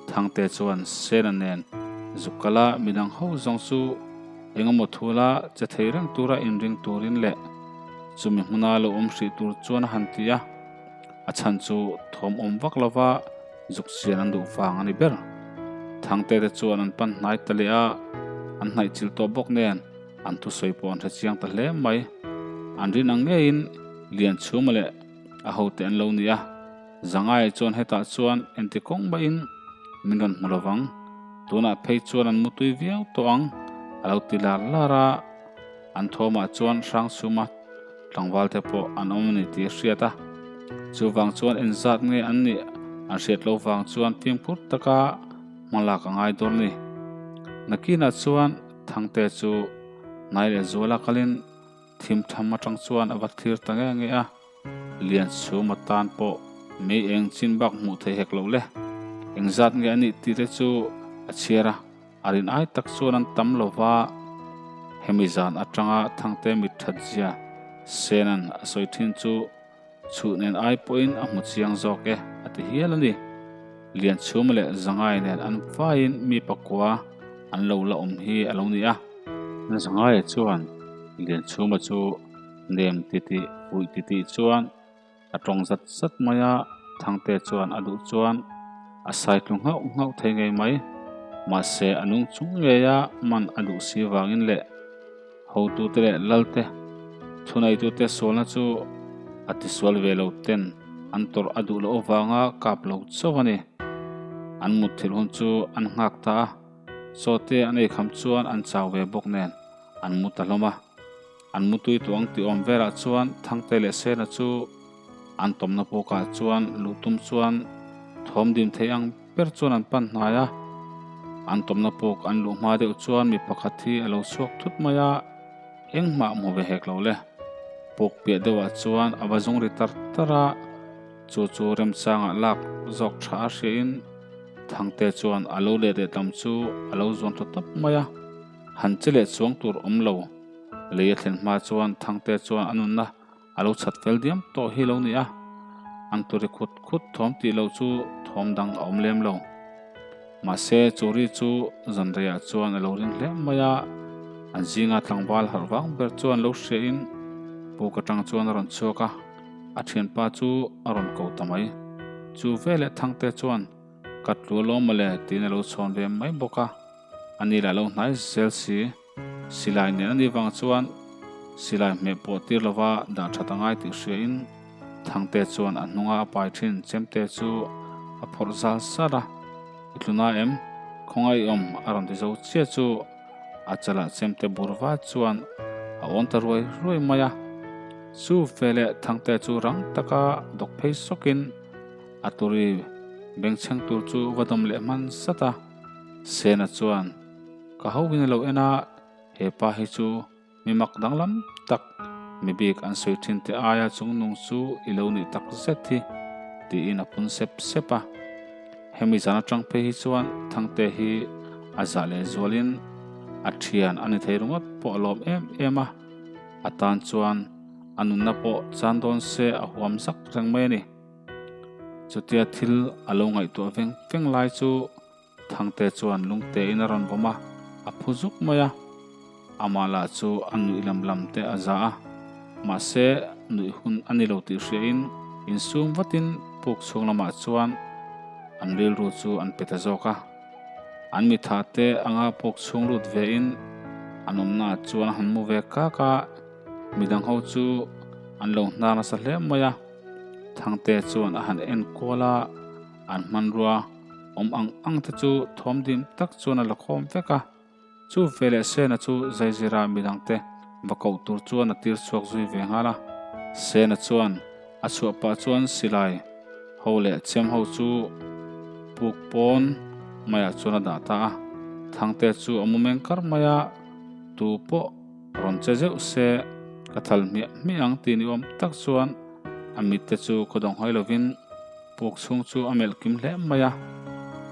Thangte chuan Sena nen zuk kala midang ho zawng chu engemaw thula che thei reng tura inring turin leh chumi hmuna lo awm hrih tur chuan a han ti a, a chhan chu thawm awm vak lova zuk chian an duh vang a ni ber. Thangte te chuan an pan hnai ta leh a, an hnaih chilh tawh bawk nen An thusawi pawh an hre chiang ta hle mai. An rin ang ngeiin Lianchhuma leh a hote an lo ni a. Zangaia chuan hetah chuan enti kawng maiin min rawn hmu lovang, tunah phei chuan an mutui viau tawh ang a lo ti lar lar a. An thawmah chuan Hrangchhuma tlangval te pawh an awm a ni tih a hriat a. Chuvang chuan engzat nge an nih an hriat loh vang chuan fimkhur taka hmalak a ngai dawn a ni. Nakinah chuan. Thangte chu hnai leh zuala kalin thim tham atang chuan a va thlir ta nge nge a, Lianchhuma tan pawh mei eng chin bak hmuh theih hek loh le. Engzat nge a nih tih te chu a chhiar a, a rin ai tak chuan an tam lo va. Hemi zan atanga Thangte mit that zia Sena'n a sawi thin chu Chhuh nen ai pawhin a hmu chiang zawk e, a ti hial a ni. Lianchhuma leh Zangai nen an vaiin mi pakua an lo la awm hi a lo ni a. Zangaia chuan Lianchhuma chu nem titih fuih titih chuan a tawng zat zat mai a, Thangte chuan a duh chuan a sai tlu nghauh nghauh thei ngei mai. Mahse a nung chung ngeia man a duh si vangin leh Hotute leh Lalte thuneitute sualna chu a tisual ve lo ten an tawrh a duh loh avanga kap lo chauh a ni. An mutthilh hun chu an nghak ta a, chawte an ei kham chuan an chau ve bawk nen an mu ta hlawm a. An mutui tawh ang tih awm velah chuan Thangte leh Sena chu an tawmna pawkah chuan luh tum chuan thawm dim thei ang ber chuan an pan hnai a, an tawmna pawk an luh hma deuh chuan mi pakhat hi a lo chhuak thut mai a, engmah hmu ve hek lo le. Pawk piah deuhah chuan a va zung ri tar tar a, chu chu remchangah lak zawk tha a hriain Thangte chuan a lo let leh tam chu a lo zuan tha tawp mai a, han che leh chuang tur awm lo. Lei a thlen hma chuan Thangte chuan a nunna A lo chhat fel diam tawh hi lo ni a, an turi khut khut thawm tih loh chu thawm dang a awm lem lo. Mahse, chu ri chu zan reiah chuan a lo ring hle mai a, an zinga tlangval harh vang ber chuan lo hriain puk atang chuan a rawn chhuak a, a thianpa chu a rawn ko ta mai. Chu veleh Thangte chuan, Ka tlu alawm mawle tiin a lo chhawn ve mai bawk a, ani lah lo hnai zel si. Silai nen a nih vang chuan silai hmeh pawh tir lova dah that a ngai tih hriain Thangte chuan a hnunga a pai thin chemte chu a phawrh zal zar a, I tluna em? Khawngaih i awm a rawn ti zo chiah chu a chalah chemte bur va chuan a awn ta ruai ruai mai a. Chu veleh Thangte chu rang taka dawk phei sawkin a turi bengchheng tur chu va dawm leh hman zat a, Sena chuan Ka ho in a lo en a, he pa hi chu mi mak danglam tak, mi bik an sawi thin te aia chung nung chu i lo nih tak zet hi, tiin a phun sep sep a. Hemi zan atang phei hi chuan Thangte hi a zah leh zualin a thian a ni thei ringawt pawh a lawm em em a, a tan chuan a nunna pawh chan dawn se a huam zak reng mai a ni. Chutia thil a lo ngaihtuah veng veng lai chu Thangte chuan lungte in a rawn vawm a, a phu zuk mai a. Amah lah chu a nuih lam lam te a za a, mahse nuih hun a ni lo tih hriain insum vatin puk chhung lamah chuan an rilru chu an pe ta zawk a. An mitha te anga puk chhung lut vein an awmnaah chuan a han mu ve kak a, midang ho chu an lo hnar nasa hle mai a. Thangte chuan a han en kual a, an hmanrua. awm ang ang te chu thawm dim tak chuan a la khawm vek a. Chu veleh Sena chu zaizira midangte va koh tur chuan a tir chhuak zui ve nghal a. Sena chuan a chhuah pah chuan silai ho leh chem ho chu puk pawn maiah chuan a dah ta a. Thangte chu a mu meng kar mai a, tu pawh rawn che zeuh se ka thal hmiah hmiah ang tih ni awm tak chuan a mit te chu khaw dawng hawi lovin Puk chhung chu a melh kim hle mai a,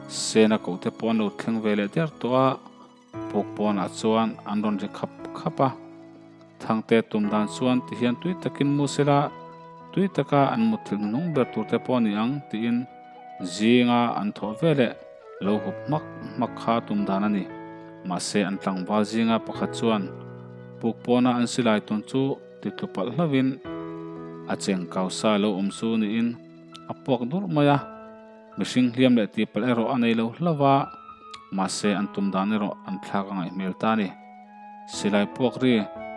Sena kohte pawh an lo thleng ve leh der tawh a, puk pawnah chuan an rawn ri khap khap a. Thangte tum dan chuan ti hian tui takin mu sela, tui taka an mutthilh hnung ber tur te pawh a ni ang tiin zinga an thawh ve leh lo hup hmak hmak kha tum dan a ni. Mahse an tlangval zinga pakhat chuan puk pawna an silai tun chu ti tlu palh hlauhin a cheng kau sa lo awm chu niin a puak durh mai a, mihring hliam leh tih palh erawh a nei lo hlauh a, mahse an tum dan erawh an thlak a ngaih hmel ta a ni. Silai puak ri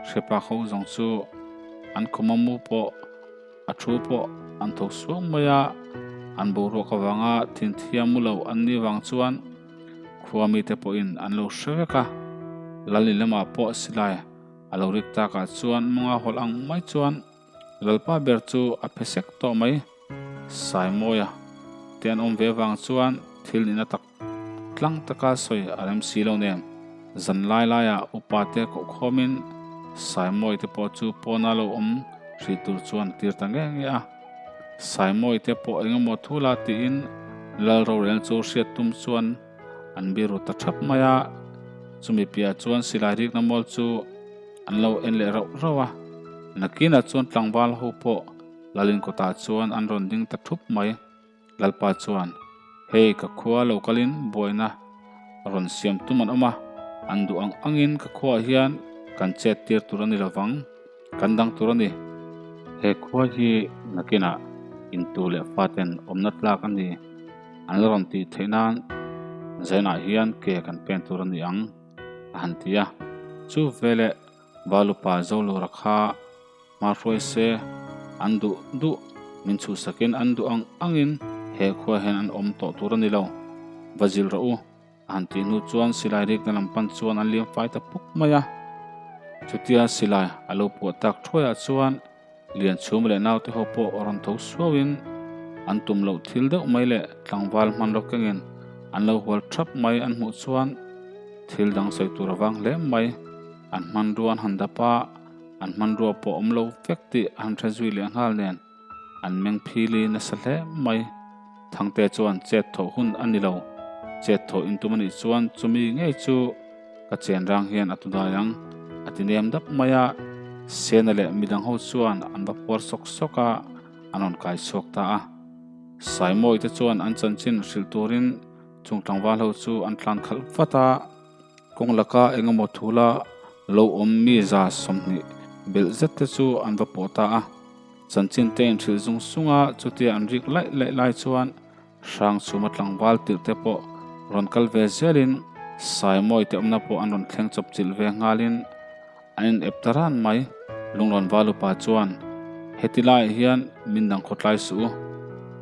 hrepa kho zawng chu an khuma mu pawh a thu pawh an tho suang mai a, an boruak avanga thinthiam mu lo an nih vang chuan khua mite pawhin an lo hre vek a, Lalni lamah pawh silai a lo rik takah chuan mawnga hawlh ang mai chuan Lalpa ber chu a phe sek tawh mai. Saimawia te an awm ve vang chuan thil nihna tak tlang taka sawi a rem si lo nen zan lai laiah upa te koh khawmin Saimawia te pawh chu pawna lo awm hrih tur chuan a tir ta nge nge a. Saimawia te pawh eng emaw thu la tiin Lal rorel chu hriat tum chuan an biru ta thap mai a, chumi piahah chuan silai rikna mual chu an lo en leh rauh rauh a, nakinah chuan tlangval ho pawh Lalin kawtah chuan an rawn ding ta thup mai. Lalpa chuan, Hei ka khua lo kalin buaina rawn siam tum an awm a, an duh ang angin ka khuaah hian kan chet tir tur a ni lovang, kan dang tur a ni. He khua hi nakinah intu leh faten awmna tlak a ni. An la rawn tih theih nan Zainah hian ke kan pen tur a ni ang, a han ti a. Chu veleh Valupa Zolura kha hma hruai se, an duh duh min chhuhsakin an duh ang angin he khua hian an awm tawh tur a ni lo. Va zil rawh u, a han tih hnu chuan silai rikna lam pan chuan an liam fai ta puk mai a. Chutia silai a lo puah tak thuaiah chuan Lianchhum leh naute ho pawh rawn tho suauin an tum loh thil deuh mai leh tlangval hmanraw kengin an lo hual thap mai an hmuh chuan thil dang sawi tur a vang hle mai. An hmanrua an han dap a, an hmanrua pawh awm lo vek tih a han hre zui leh nghal nen an meng phili nasa hle mai. Thangte chuan chet thawh hun a ni lo, chet thawh intum a nih chuan chumi ngei chu Ka chen rang hian a tu dai ang, a ti nem dap mai a. Sena leh midang ho chuan an va puar sawk sawk a, an rawn kai chhuak ta a. Saimawi te chuan an chanchin hrilh turin chung tlangval ho chu an tlan khalh vat a. Kawng laka eng emaw thula lo awm mi 120 belh zet te chu an va pawh ta a. Chanchin te inhrilh zung zung a, chutia an rik laih laih lai chuan Hrangchhuma tlangval tirh te pawh rawn kal ve zelin Saimawi te awmna pawh an rawn thleng chawp chilh ve nghalin an in ep ta ran mai. Lungrawn Valupa chuan, Heti laiah hian min dang khawtlai suh u.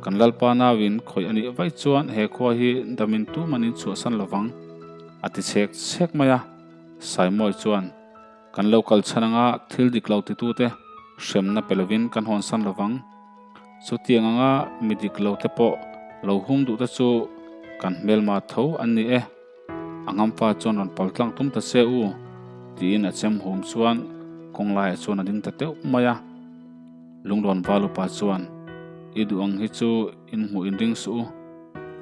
Kan Lalpa nauin khawih a nih vaih chuan he khua hi damin tuman in chhuahsan lovang, a ti chhek chhek mai a. Saimawi chuan, Kan lo kal chhan anga thil dik lo titute hremna pe lovin kan hawnsan lovang. Chutiang anga mi dik lo te pawh lo hum duh te chu kan hmelma tho an ni e. A ngamfa chuan rawn pal tlang tum ta se u, tiin a chem hum chuan kawng laiah chuan a ding ta teuh mai a. Lungrawn Valupa chuan, I duh ang hi chu in hmuh in ring suh u,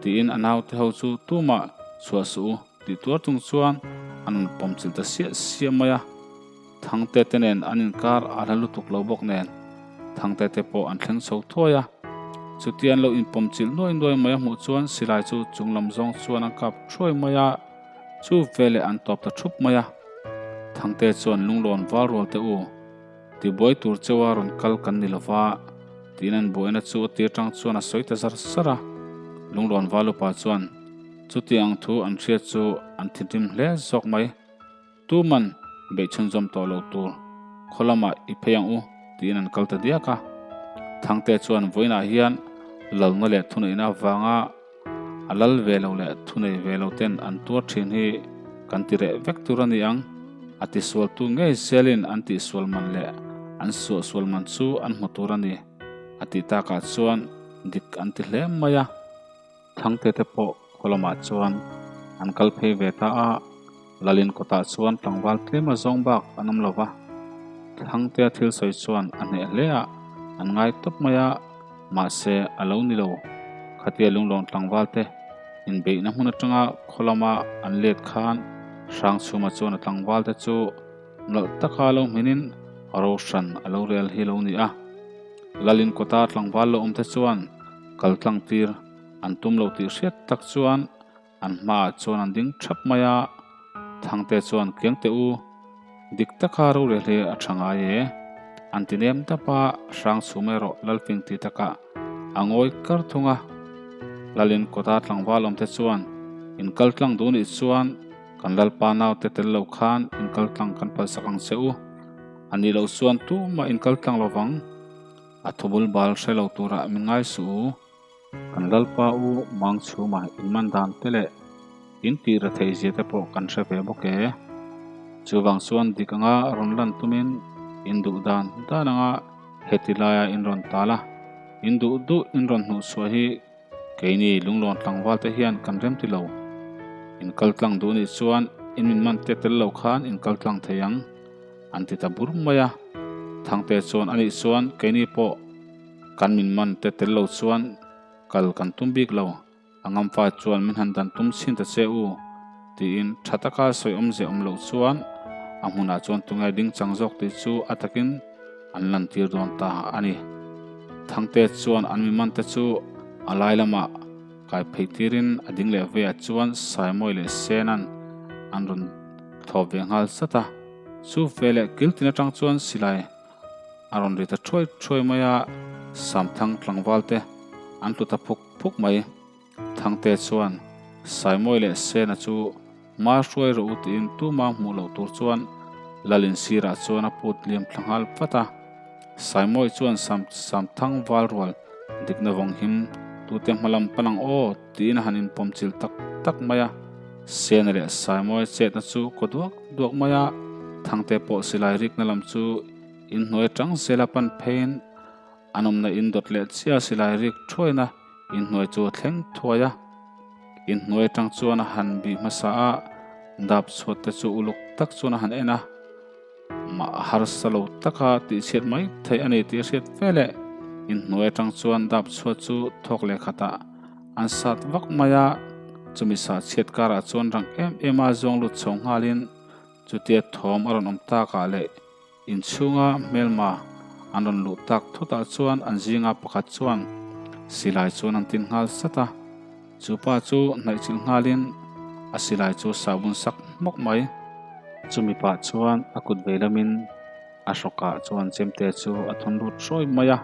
tiin a naute ho chu tumah chhuah suh u tih tuar chung chuan an rawn pawm chilh ta siah siah mai a. Thangte te nen an inkar a hla lutuk lo bawk nen Thangte te pawh an thleng chho thuai a. Chutia an lo inpawm chilh nuai nuai mai a hmuh chuan silai chu chung lam zawng chuan an kap thuai mai a, chu veleh an tawp ta thup mai a. Thangte chuan lunglawn val rual teh u, tibuai tur cheua rawn kal kan ni lova, tiin an buaina chu a tir tang chuan a sawi ta zar zar a. Lunglawn val upa chuan chutiang thu an hriat chu an thinrim hle zawk mai. Tuman beih chhunzawm tawh lo tur khaw lamah i phei ang u tiin an kal ta diak a. Thangte chuan vawiinah hian lalna leh thuneihna avanga A lal ve lo leh thunei ve lo ten an tuar thin hi kan ti reh vek tur a ni ang. A tisualtu ngei zelin an tihsual man leh an suahsual man chu an hmu tur a ni, a tih takah chuan dik an ti hle mai a. Thangte te pawh khaw lamah chuan an kal phei ve ta a, Lalin kawtah chuan tlangval tlem a zawng bak an awm lo va. Thangtea thil sawi chuan a hneh hle a, an ngai tawp mai a, mahse a lo ni lo. Khatia lunglawng tlangval te inbeihna hmun atanga khaw lama an let khan Hrangchhuma chuan a tlangval te chu nalh taka lo hminin ro hran a lo rel hi lo ni a. Lalin kawta tlangval lo awm te chuan kal tlang tir an tum lo tih hriat tak chuan an hmaah chuan an ding thap mai a, Thangte chuan kiang teh u, dik taka rorel hi a tha ngai e, an ti nem dap a, Hrangchhum erawh Lalfing ti takah a ngawi kar thung a. Lalin kawta tlangval awmte chuan in kal tlang duh nih chuan kan Lalpa naute tel lo khan in kal tlang kan palsak ang che u, a nih loh chuan tumah in kal tlang lovang. A thubul bal hre lo turah min ngai suh u. Kan Lalpa u mang chhuma in man dan te leh in tih ra theih zia te pawh kan hre ve bawk e. Chuvang chuan dik anga rawn lan tumin in duh dan dan anga heti laia in rawn tal a, in duh duh in rawn hnuh chhuah hi Keini lunglawn tlangval te hian kan rem ti lo. In kal tlang duh nih chuan in min man te tel lo khan in kal tlang thei ang, an ti ta bur mai a. Thangte chuan a nih chuan keini pawh kan min man te tel lo chuan kal kan tum bik lo, a ngamfa chuan min han dan tum chhin ta che u, tiin tha taka sawi awmzia awm loh chuan a hmunah chuan tunge ding chang zawk tih chu a takin an lantir dawn ta a ni. Thangte chuan an mimante chu a lai lamah kai phei tirin a ding leh veiah chuan Saimawi leh Sena'n an rawn thawp ve nghal zat a. Chu ve leh kil tin atang chuan silai a rawn ri ta thuai thuai mai a, Samthang tlangval te an tlu ta phuk phuk mai. Thangte chuan Saimawi leh Sena chu hma hruai rawh u tiin tuma hmuh loh tur chuan Lalin sirah chuan a put liam thla nghal vat a. Saimawi chuan Sam Samthang val rual dikna vawng him tute hma lam pan ang aw tiin a han inpawm chil tak tak mai a. Sena leh Saimawi chetna chu kaw duak duak mai a, Thangte pawh silai rikna lam chu inhnuai atang zela pan pheiin An awmna in dawt leh chiah silai rik thuaina inhnuai chu a thleng thuai a. Inhnuai atang chuan a han bih hmasa a, dap chhuat te chu uluk tak chuan a han en a. Mah harsa lo taka tihchhiat mai theih a ni tih a hriat ve leh inhnuai atang chuan dap chhuat chu thawk leh khatah an sat vak mai a. Chumi sah chhiat karah chuan rang em em a zawng lut chho nghalin chutia thawm a rawn awm takah leh Inchhunga hmelma an rawn luh tak thutah chuan an zinga pakhat chuan silai chuan an tin nghal sat a, chu pa chu hnaihchilh nghalin a silai chu sahbun sak hmawk mai. Chumi pah chuan a kut vei lamin a hrawkah chuan chemte chu a thawn lut hrawi mai a,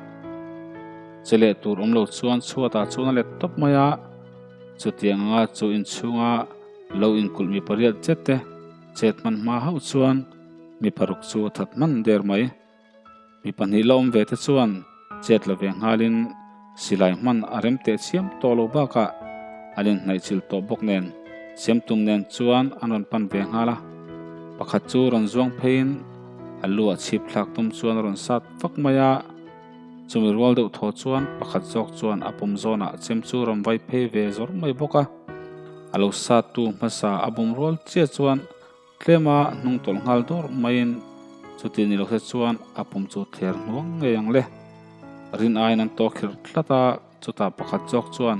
che leh tur awm lo chuan chhuatah chuan a let tawp mai a, chutiang anga chu inchhunga lo inkulh mi pariat zet te chet hman hma hauh chuan Mi paruk chu a that hman der mai. Mi pahnih la awm ve te chuan chet la ve nghalin silai hman a rem teh chiam tawh lo bakah an inhnaihchilh tawh bawk nen siam tum nen chuan an rawn pan ve nghal a. Pakhat chu rawn zuang pheiin a lu ah chhip thlak tum chuan a rawn sat vak mai a. Chumi rual deuh thaw chuan pakhat zawk chuan a pum zawnah chem chu rawn vai phei ve zawr mai bawk a. A lo sat tu hmasa a bum rual chiah chuan Tlema hnung tawlh nghal dawr maiin chuti ni lo se chuan a pum chu thler hnuang ngei ang le. Rin aiin an tawk khir tlat a, chutah pakhat zawk chuan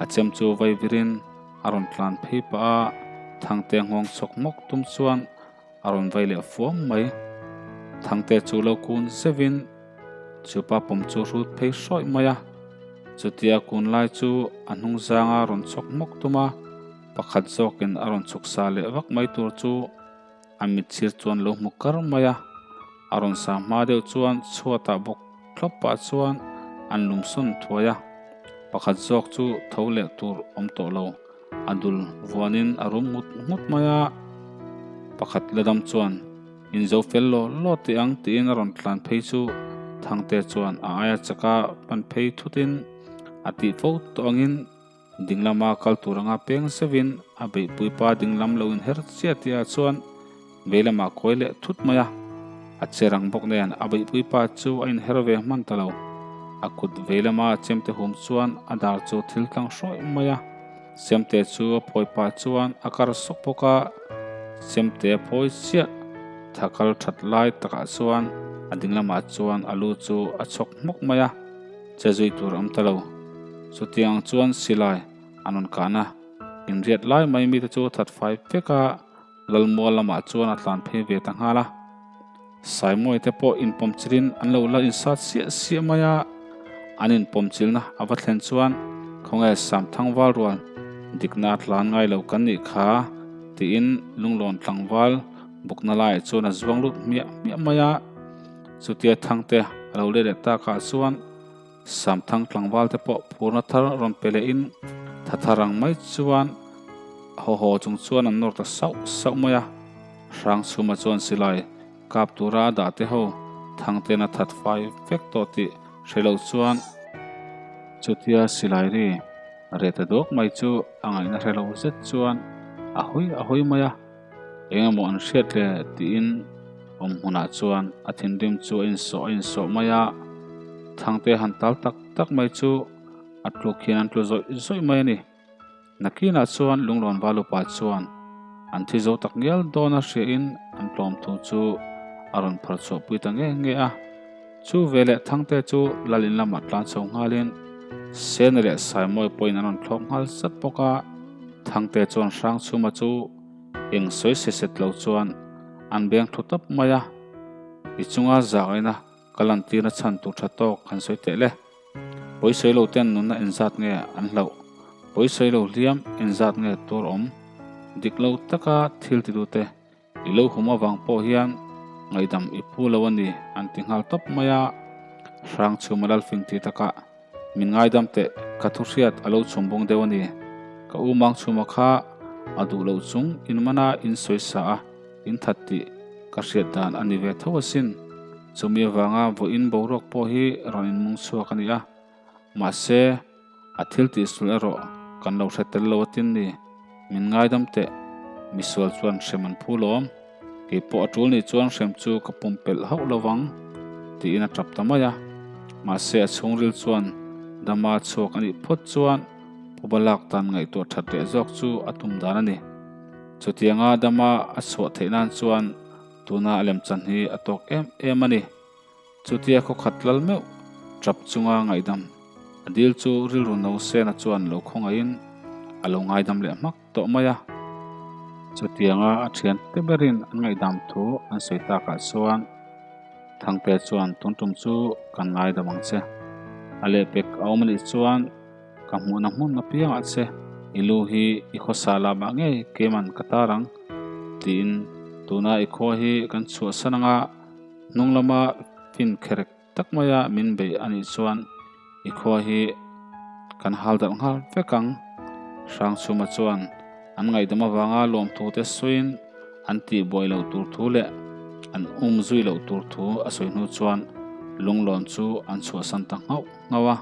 a chem chu vai virin a rawn tlan phei pah a, Thangte nghawng chhawk hmawk tum chuan a rawn vai leh fuam mai. Thangte chu lo kun zeuhin chupa pum chu hrut phei hrawih mai a, chutia kun lai chu a hnung zanga rawn chhawk hmawk tum a, Pakhat zawkin a rawn chhuk sa leh vak mai tur chu a mit chhir chuan lo hmu kar mai a, a rawn sa hma deuh chuan chhuatah bawk thlawp pah chuan an lum sawn thuai a, pakhat zawk chu tho leh tur awm tawh lo, a dul vuanin a rum ngut ngut mai a, pakhat la dam chuan inzo fel law law teh ang tiin a rawn tlan phei chu Thangte chuan a aia chaka pan phei thutin a tih fo tawh angin. Dinglama kal tur anga peng zeuhin a beihpuipa dinglam lo inher chiah tihah chuan veilamah kawi leh thut mai a. A che rang bawk nen a beihpuipa chu a inher ve hman ta lo. A kut veilama chemte hum chuan a dar chu thil tlang hrawih mai a. Chemte chu a phawi pah chuan a kar sawk bawk a. Chemte a phawi chiah tha kal that lai takah chuan a dinglamah chuan a lu chu a chhawk hmawk mai a. Che zui tur a awm ta lo. Chutiang chuan silai an rawn kahna inriat lai mai mite chu that fai vek a, Lalmual lamah chuan a tlan phei ve ta nghal a. Saimawi te pawh inpawm chilin an lo la insat siah siah mai a, an inpawm chilna a va thlen chuan khawnge Samthang val rual dikna a tlan ngai lo kan nih kha tiin lunglawn tlangval bukna laiah chuan a zuang lut hmiah hmiah mai a. Chutia Thangte a lo let leh takah chuan Samthang tlangval te pawh phurna thar rawn pe lehin tha thar ang mai chuan haw haw chung chuan an nawr ta sauh sauh mai a. Hrangchhuma chuan silai kap tura a dah te ho Thangten a that fai vek tawh tih hre lo chuan chutia silai ri reh ta duak mai chu a ngaihna hre lo zet chuan a hawi a hawi mai a. Eng emaw an hriat le tiin awm hmunah chuan a thinrim chu a insawh a insawh mai a, Thangte han tal tak tak mai chu a tluk hian an tlu zawih zawih mai a ni. Nakinah chuan Lunglawn Valupa chuan an thi zo tak ngial dawn a hriain an tlawm thu chu a rawn phar chhuah pui ta nge nge a. Chu veleh Thangte chu lal in lamah tlan chho nghalin Sena leh Saimawi pawhin an rawn thlawk nghal zat bawk a, Thangte chuan Hrangchhuma chu eng sawi se set lo chuan an beng thu tawp mai a, I chunga zakaina ka lantirna chhan tur tha tawk han sawi teh le. Pawisawi lo ten nunna enzat nge an hlauh? Pawisawi lo hliam enzat nge tur awm? Dik lo taka thil ti tute I lo hum avang pawh hian ngaihdam i phu lo a ni an ti nghal tawp mai a. Hrangchhuma Lalfing ti takah min ngaidam teh ka thu hriat a lo chhum bung deuh a ni. Ka u Mangchhuma kha a duh loh chung in mana in sawi sa a, in that tih ka hriat dan a ni ve tho asin. Chumi avanga vawiin boruak pawh hi rawn inmung chhuak a ni a. Mahse. A thil tih sul erawh kan lo hre tel lo atin ni. Min ngaidam teh, misual chuan hrem an phu lawm. Kei pawh a tul nih chuan hrem chu ka pumpelh hauh lo vang, tiin a tap ta mai a. Mahse a chhungril chuan dama chhuak a nih phawt chuan Puba lak tan ngaihtuah that leh zawk chu a tum dan a ni. Chutianga dama a chhuah theih nan chuan tuna a lemchan hi a tawk em em a ni. Chutia khaw khat lal meuh tap chunga ngaihdam a dil chu rilru no sena chuan lo khawngaihin a lo ngaidam leh hmak tawh mai a. Chutianga a thian te berin an ngaihdam thu an sawi takah chuan Thangte chuan tun tum chu kan ngaidam ang che. A lehpek a awm anih chuan ka hmuhna hmun apiangah che i lu hi i khawsa lamah ngei keiman ka tar ang tiin tuna i khua hi kan chhuahsan anga Hnung lama fin kherek tak maia min beih a nih chuan i khua hi kan hal darh nghal vek ang. Hrangchhuma chuan an ngaihdam avanga lawmthu te sawiin an tihbuai loh tur thu leh an um zui loh tur thu a sawi hnu chuan lunglawn chu an chhuahsan ta nghauh nghauh a.